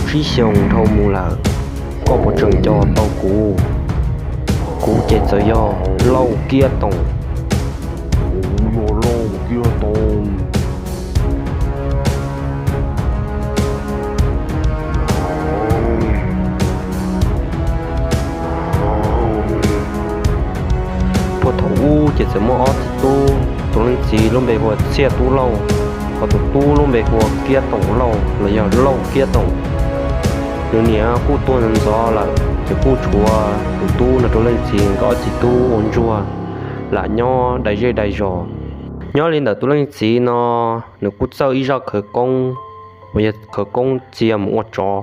Tsib xyoos dhau mus lawm, koj puas tseem nco tau kuv? Kuv ces txawm yog Lauj Kiab Toom. Kuv yog Lauj Kiab Toom. Puag thaum ub ces txawm muaj ob tug tub, tus leej txiv lub npe hu ua Txhiaj Tub Lauj, hos tus tub lub npe hu ua Kiab Toom Lauj los yog Lauj Kiab Toom. Nws niam kuj tuag ntxov lawm, ces kuj tshuav tus tub nrog rau leej txiv nkawd ob txiv tub ua ntsuag lam nyob dai zej dai zos. Nyob li ntawm tus leej txiv no, nws kuj txawj ib zaj khawv koob uas yog khawv koob txia mus ua tsov.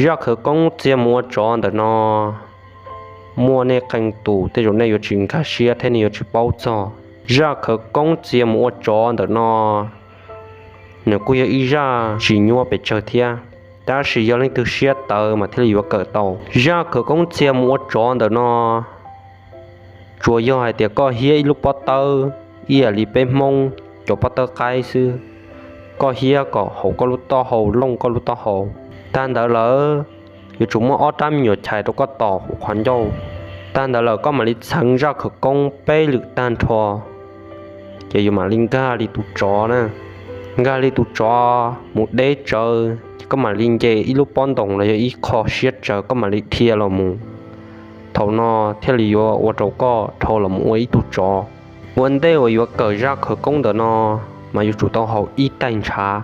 Zaj khawv koob txia mus ua tsov ntawm no muaj nej qee tus tej zaum nej yuav tsis nkag siab thiab nej yuav tsis paub txog. Zaj khawv koob txia mus ua tsov ntawm no nws kuj yog ib zaj tsis nyuaj pes tsawg thiab, tab sis yog leej twg siab tawv mas thiaj li yuav kawm tau. Zaj khawv koob txia mus ua tsov ntawm no tsuas yog hais tias koj hiab ib lub pob tawb ib yam li peb Hmoob cov pob tawb qaib xwb. Koj hiab kom hauv koj lub taub hau, looj koj lub taub hau. Tag ntawd lawm, yuav tsum muaj ob rab me nyuam chais rau koj tom hauv qhov ncauj. Tag ntawd lawm koj mam li txheev zaj khawv koob peb lwm tag nrho, ces yus mam li nkag li tus tsov na. Nkag li tus tsov mus deb tsawv, ces koj mam li nce ib lub pob ntoos los yog ib qho siab tsawv, koj mam li dhia los mus. Thaum no thiaj li yuav ua rau koj dhau los mus ua ib tug tsov. Ua ntej uas yuav kawm zaj khawv koob ntawm no, mas yuav tsum tau haus ib tais ntshav.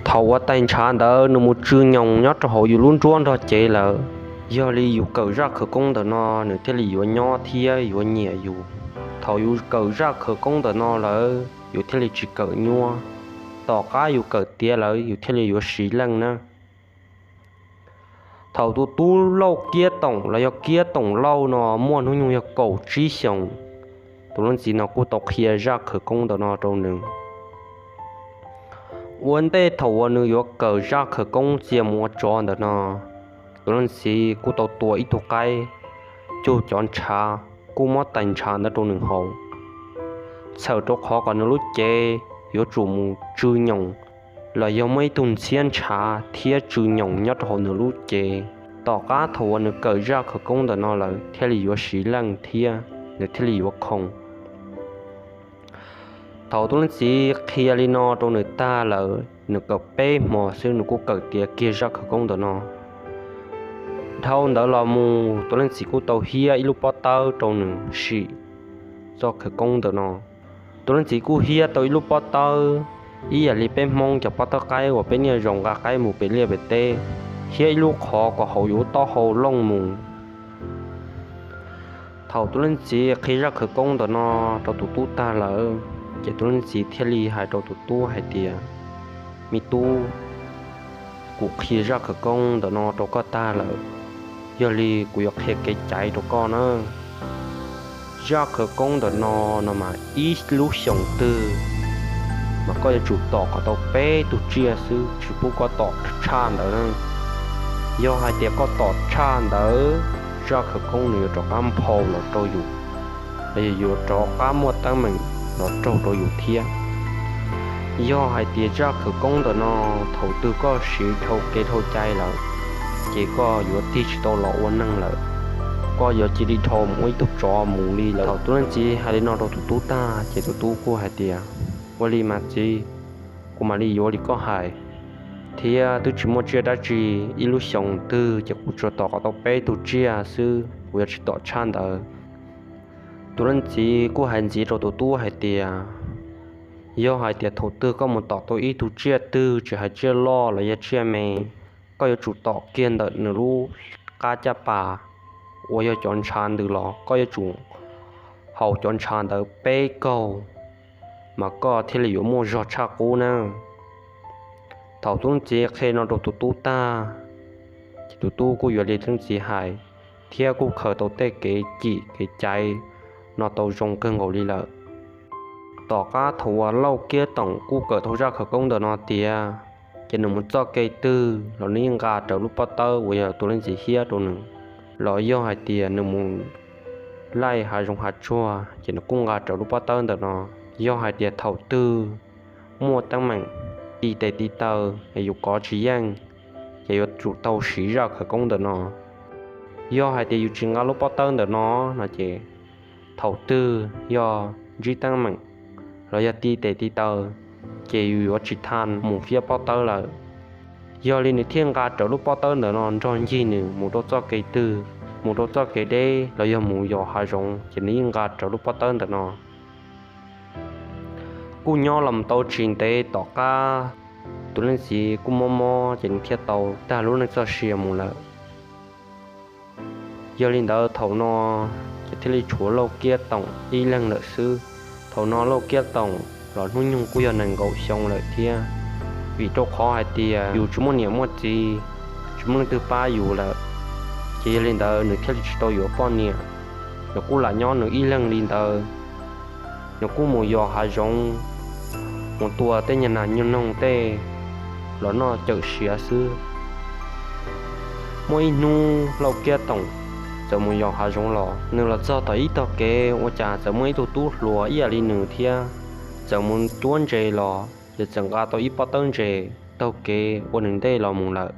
Thaum uas tais ntshav ntawd nws mus tsw nyoos nyob rau hauv yus lub nruab nrog cev lawm, yog li yus kawm zaj khawv koob ntawm no nws thiaj li yuav nyob thiab yuav nyiam yus. Thaum yus kawm zaj khawv koob ntawm no lawm yus thiaj li tsis kawm nyuaj. Tom qab yus kawm tiav lawm yus thiaj li yuav siv leej na. Thaum tus tub Lauj Kiab Toom los yog Kiab Toom Lauj no muaj hnub nyoog yog kaum tsib xyoos, tus leej txiv no kuj tau qhia zaj khawv koob ntawm no rau nws. Ua ntej thaum uas nws yuav kawm zaj khawv koob txia mus ua tsov ntawm no, tus leej txiv kuj tau tua ib tug qaib cug cov ntshav, kuj muab tais ntshav ntawd rau nws haus. Txhawm rau qhov kom nws lub cev yuav tsum mus tsw nyoos los yog muaj ib tug ntxhiab ntshav thiab tsw nyoos nyob rau hauv nws lub cev. Tom qab thaum uas nws kawm zaj khawv koob ntawm no lawm thiaj li yuav siv leej thiab nws thiaj li yuav khoom. Thaum tus leej txiv qhia li no rau nws tag lawm, nws kawm peb hmo xwb nws kuj kawm tiav kiag zaj khawv koob ntawm no. Dhau ntawd los mus tus leej txiv kuj tau hiab ib lub pob tawb rau nws sim txoj khawv koob ntawm no. Tus leej txiv kuj hiab tau ib lub pob tawb ib yam li peb Hmoob cov pob tawb qaib uas peb niaj zaus nqa qaib mus pem liaj pem teb, hiab ib lub qhov kom hauv yus taub hau looj mus. Thaum tus leej txiv qhia zaj khawv koob ntawm no rau tus tub tag lawm, ces tus leej txiv thiaj li hais rau tus tub hais tias, me tub, kuv qhia zaj khawv koob ntawm no rau koj tag lawm, yog li kuv yuav qhia kev caiv rau koj na. Zaj khawv koob ntawm no, no mas ib lub xyoos twg mas koj yuav tsum tom kom tau peb tug tsiaj xwb, tsis pub koj tom tshaj ntawd na. Yog hais tias koj tom tshaj ntawd, zaj khawv koob nws yuav rov qab nphau los rau yus, los yog yuav rov qab muaj teeb meem los raug rau yus thiab. Yog hais tias zaj khawv koob ntawm no thaum twg koj siv dhau kev dhau cai lawm, ces koj yuav tig tsis tau los ua neeg lawm, koj yuav cia li dhau mus ua ib tug tsov mus li lawm. Thaum tus leej txiv hais li no rau tus tub tag ces tus tub kuj hais tias, ua li mas txiv, kuv mam li yuav li koj hais, thiab twb tsis muaj tsiaj dab tsi, ib lub xyoos twg ces kuv tsuas tom kom tau peb tug tsiaj xwb, kuv yuav tsis tom tshaj ntawd. Tus leej txiv kuj hais ntxiv rau tus tub hais tias, yog hais tias thaum twg koj mus tom tau ib tug tsiaj twg, tsis hais tsiaj loj los yog tsiaj me, koj yuav tsum tom kiag ntawm nws lub qab caj pas uas yog cov ntshav ntws los, koj yuav tsum haus cov ntshav ntawd peb kaug, mas koj thiaj li yuav muaj zog tshaj qub na. Thaum tus leej txiv qhia no rau tus tub tag, ces tus tub kuj yuav li tus leej txiv hais, thiab kuj khaws tau tej kev cim kev caiv no tau zoo kawg nkaus li lawm. Tom qab thaum uas Lauj Kiab Toom kuj kawm tau zaj khawv koob ntawm no tiav, ces nws mus txoj kev twg los nws yeej nqa rawv lub pob tawb uas yog tus leej txiv hiab rau nws, los yog hais tias nws mus laij hav zoov hav tsuag ces nws kuj nqa rawv lub pob tawb ntawm no. Yog hais tias thaum twg muaj teeb meem ti tes ti taw es yus kov tsis yeej, ces yuav tsum tau siv zaj khawv koob ntawm no. Yog hais tias yus tsis nqa lub pob tawb ntawm no no ces thaum twg yog ntsib teeb meem los yog ti tes ti taw, ces yus yuav tsis tha mus fiab pob tawb lawm. Yog li nws thiaj nqa rawv lub pob tawb ntawm no nrog ncig nws mus rau txoj kev twg, mus rau txoj kev deb los yog mus yos hav zoov ces nws yeej nqa rawv lub pob tawb ntawm no. Kuj nyob los tau tsis ntev tom qab, tus leej txiv kuj mob mob ces nws thiaj tau tag lub neej txoj sia mus lawm. Yog li ntawd thaum no ces thiaj li tshuav Lauj Kiab Toom ib leeg lawm xwb. Thaum no Lauj Kiab Toom los hnub nyoog kuj yog nees nkaum xyoo lawm thiab, vim rau qhov hais tias yus tsis muaj niam muaj txiv, tsis muaj leej twg pab yus lawm, ces yog li ntawd nws thiaj li tsis tau yuav poj niam. Nws kuj lam nyob nws ib leeg li ntawd. Nws kuj mus yos hav zoov, mus tua tej nyuag nas nyuag noog tej los noj cawm siav xwb. Muaj ib hnub Lauj Kiab Toom txawm mus yos hav zoov los, nws los txog tom ib tog kev ua cas txawm muaj ib tug tub hluas ib yam li nws thiab, txawm mus cuab ntses los ces txawm nqa tau ib pob tawb ntses taug kev ua nws ntej los mus lawm.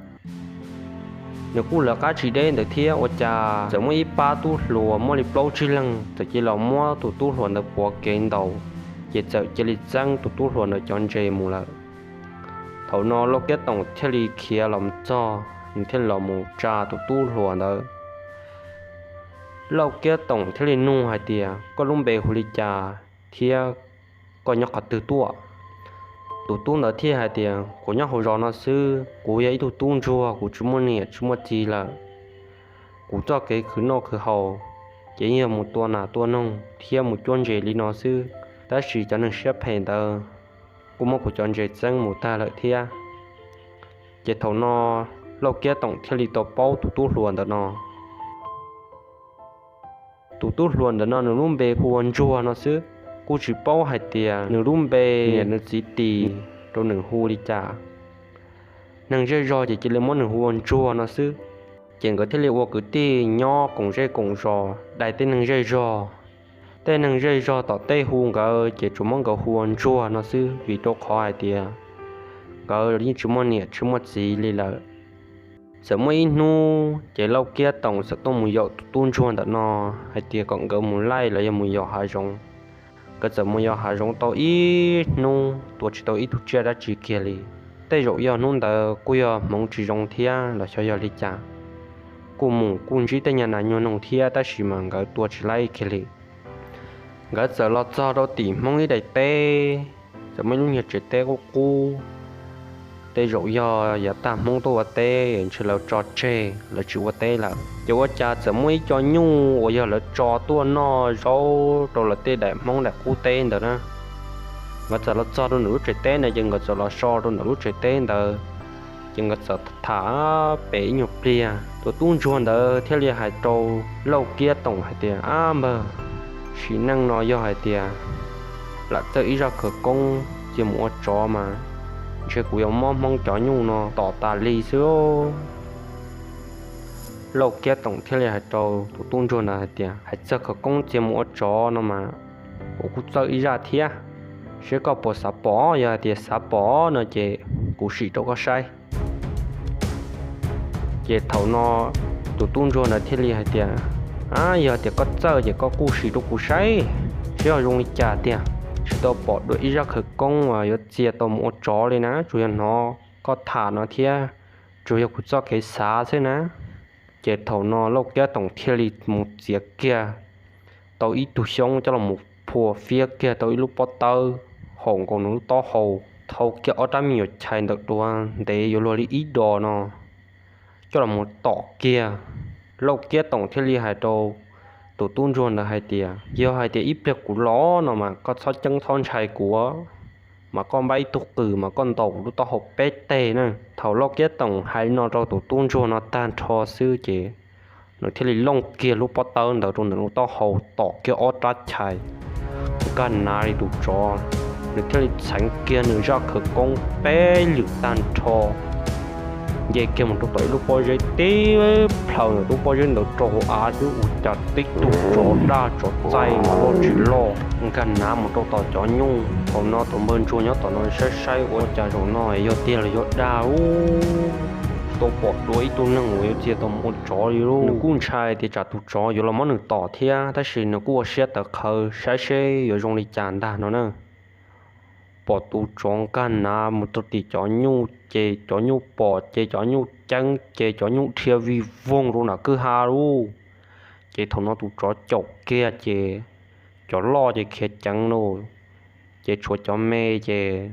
Nws kuj lawv qab tsis deb ntawd thiab ua cas txawm muaj ib pab tub hluas muaj li plaub tsib leeg txawm cia li los muab tus tub hluas ntawd puav kev ntaus, ces txawm cia li txeeb tus tub hluas ntawd cov ntses mus lawm. Thaum no Lauj Kiab Toom thiaj li khiav los txog, nws thiaj li los mus tsa tus tub hluas ntawd. Lauj Kiab Toom thiaj li nug hais tias, koj lub npe hu li cas thiab koj nyob qhov twg tuaj? Tus tub ntawd thiaj hais tias, kuv nyob hauv zos no xwb, kuv yog ib tug tub ntsuag, kuv tsis muaj niam tsis muaj txiv lawm. Kuv txoj kev khwv noj khwv haus ces yog mus tua nas tua noog thiab mus cuab ntses li no xwb, tab sis cov neeg siab phem ntawd kuj muab kuv cov ntses txeeb mus tag lawm thiab. Ces thaum no Lauj Kiab Toom thiaj li tau paub tus tub hluas ntawm no. Tus tub hluas ntawm no nws lub npe hu ua Ntsuag no xwb, kuj tsis paub hais tias nws lub npe niam nws txiv tis rau nws hu li cas. Neeg zej zog ces cia li muab nws hu ua Ntsuag no xwb. Ces nkawd thiaj li ua kwv tij nyob koom zej koom zos, dai tej neeg zej zog. Tej neeg zej zog tom tej hu nkawd ces tsuas muab nkawd hu ua Ntsuag no xwb, vim rau qhov hais tias nkawd yeej tsis muaj niam tsis muaj txiv li lawm. Txawm muaj ib hnub ces Lauj Kiab Toom txawm tuaj mus yaum tus tub ntsuag ntawm no hais tias kom nkawd mus laij los yog mus yos hav zoov. Nkawd txawm mus yos hav zoov tau ib hnub, tua tsis tau ib tug tsiaj dab tsi kiag li. Tej zaum yog hnub ntawd kuj yog hmoov tsis zoo thiab los xyov yog li cas, kuj mus kuj ntsib tej nyuag nas nyuag noog thiab, tab sis mas nkawd tua tsis laij kiag li. Nkawd txawm los txog rau tim Hmoob ib daim teb, txawm muaj ib lub nyuag tsev teb qub qub. Tej zaum yog yav tag Hmoob tuaj ua teb ntshe lawv tso tseg, lawv tsis ua teb lawm. Ces ua cas txawm muaj ib co nyuj uas yog lawv tso tuaj noj zaub rau lawv tej daim Hmoob daim qub teb ntawd na. Nkawd txawm los txog rau ntawm lub tsev teb ntawd ces nkawd txawm los so rau ntawm lub tsev teb ntawd. Ces nkawd txawm tham pem ib nyuag pliag, tus tub ntsuag ntawd thiaj li hais rau Lauj Kiab Toom hais tias, ab npawg, sim neej no yog hais tias lam txawj ib zaj khawv koob cia mus ua tsov mas ntshe kuv yuav mob Hmoob cov nyuj no tom tas li xwb. Lauj Kiab Toom thiaj li hais rau tus tub ntsuag ntawd hais tias, hais txog khawv koob cia mus ua tsov no mas kuv kuj txawj ib zaj thiab, seb koj puas xav pom. Yog hais tias xav pom no ces kuv sim rau koj saib. Ces thaum no tus tub ntsuag ntawd thiaj li hais tias, ab, yog tias koj txawj ces koj kuj sim rau kuv saib, seb ho zoo li cas tiag. Tsis tau pom dua ib zaj khawv koob uas yuav txia tau mus ua tsov li na, tsuas yog hnov koj tham no thiab, tsuas yog kuv txoj kev xav xwb na. Ces thaum no Lauj Kiab Toom thiaj li mus txiav kiag tau ib tug xyoob coj los mus phua fiab kiag tau ib lub pob tawb haum nkaus nws lub taub hau, thau kiag ob rab me nyuam chais ntawm duav ntev yuav luag li ib dos no coj los mus tom kiag. Lauj Kiab Toom thiaj li hais rau tus tub ntsuag ntawd hais tias, yog hais tias ib pliag kuv los no mas koj txhob ceeb txhob ntshai kuv, mas koj npaj ib tug qws mas koj ntaus lub taub hau peb teg na. Thaum Lauj Kiab Toom hais li no rau tus tub ntsuag no tag nrho xwb ces nws thiaj li looj kiag lub pob tawb ntawd rau ntawm lub taub hau tom kiag ob rab chais, nkag nav li tus tsov. Nws thiaj li txheev kiag nws zaj khawv koob peb lwm tag nrho. nce kiag mus rau tom ib lub pob zeb tib plhaws ntawm lub pob zeb ntawd rau hauv av xwb ua cas tib tug tsov daj tsov txaij mas loj tsis loj nkag nav mus rau tom cov nyuj. Thaum no tus npawg ntsuag nyob tom no saib saib ua cas zaum no yog tiag los yog dag ub, tau pom dua ib tug neeg uas yuav txia tau mus ua tsov li lauj. Nws kuj ntshai tias tsam tus tsov yuav los muab nws tom thiab, tab sis nws kuj ua siab tawv qhawv saib seb yuav zoo li cas ntag no na. Pom tus tsov nkag nav mus rau tim cov nyuj ces cov nyuj pom ces cov nyuj ceeb ces cov nyuj dhia vij voog rau nram kwj ha lauj. Ces thaum no tus tsov caum kiag ces cov loj ces khiav ceev lauj, ces tshuav cov me ces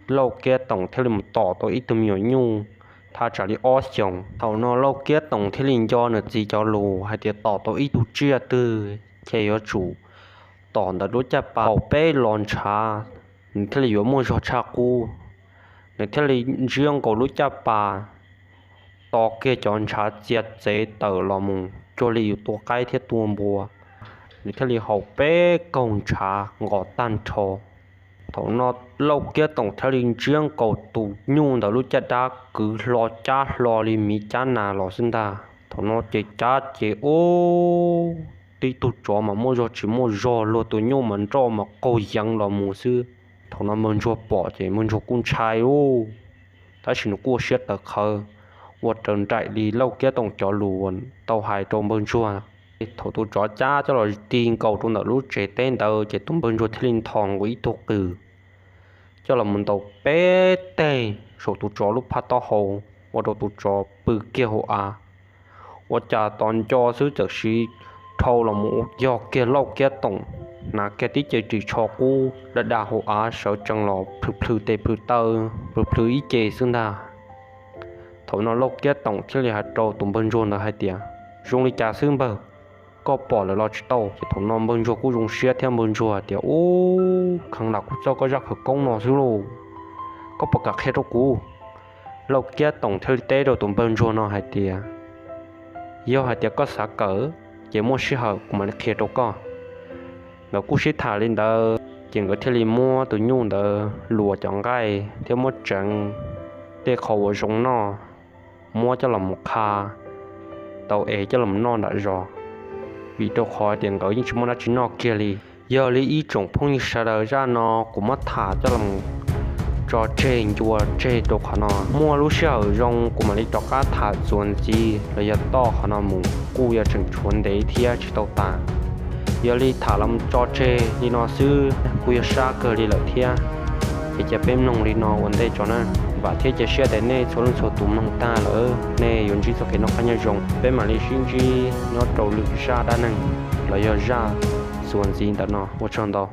Lauj Kiab Toom thiaj li mus tom tau ib tug me nyuam nyuj thaj tsam li ob xyoos. Thaum no Lauj Kiab Toom thiaj li nco nws txiv cov lus hais tias tom tau ib tug tsiaj twg ces yuav tsum tom ntawm lub caj pas haus peb los ntshav, nws thiaj li yuav muaj zog tshaj qub. Nws thiaj li ntsiab nkaus lub caj pas, to kiag cov ntshav txia txev tawm los mus cuag li yus tua qaib thiab tua npua. Nws thiaj li haus peb kaug ntshav nqos tag nrho. Thaum no Lauj Kiab Toom thiaj li ntsiab nkaus tus nyuj ntawm lub caj dab kwv hlo cab hlo li miv cab nas los xwb ntag. Thaum no ces cab ces ub, tib tug tsov mas muaj zog tsis muaj zog, luag tus nyuj mas nroj mas qaug yeev los mus xwb. Thaum no npawg ntsuag pom ces npawg ntsuag kuj ntshai ub, tab sis nws kuj ua siab tawv qhawv, ua raws nraim li Lauj Kiab Toom cov lus uas tau hais rau npawg ntsuag. Thaum tus tsov cab coj los ti nkaus rau ntawm lub tsev teb ntawd ces tus npawg ntsuag thiaj li nthos nkaus ib tug qws coj los mus ntaus peb teg saum tus tsov lub phaj taub hau, ua rau tus tsov pw kiag hauv av. Ua cas tos nco xwb txawm siv dhau los mus yog kiag Lauj Kiab Toom, hnav kiag tib ce ris tsho qub da da hauv av sawv tsees los plhws plhws tes plhws taw, plhws plhws ib ce xwb ntag. Thaum no Lauj Kiab Toom thiaj li hais rau tus npawg ntsuag ntawd hais tias, zoo li cas xwb npawg, koj pom lawm los tsis tau? Ces thaum no npawg ntsuag kuj zoo siab thiab npawg ntsuag tias, ub, kheev lam kuv txoj koj zaj khawv koob no xwb lauj, koj puas kam qhia rau kuv? Lauj Kiab Toom thiaj li teb rau tus npawg ntsuag no hais tias, yog hais tias koj xav kawm ces muaj sij hawm kuv mam li qhia rau koj. Nkawd kuj sib tham li ntawd ces nkawd thiaj li muab tus nyuj ntawd luas cov nqaij thiab muab tseev tej qhov uas zoo noj, muab coj los mus qha tau es coj los noj nram zos, vim rau qhov tias nkawd yeej tsis muaj dab tsi noj kiag li. Yog li ib tsoom phooj ywg sawv daws, zaj no kuv muab tham coj los tso tseg ncua tseg rau qhov no, muaj lub sij hawm zoo kuv mam li rov qab tham txuas ntxiv los yog txog qhov no mus, kuj yuav tseem tshuav ntev thiab tsis tau tas. Yog li tham los tso tseg li no xwb kuj yog sab kawg li lawm thiab. Ces cia peb mloog li no ua ntej tso na. Vam thiab cia siab tias nej txhua leej txhua tus mloog tag lawm nej yuav ntsib txoj kev noj qab nyob zoo. Peb mam li sib ntsib nyob rau lwm zaj dab neeg los yog zaj txuas ntxiv ntawm no. Ua tsaug ntau.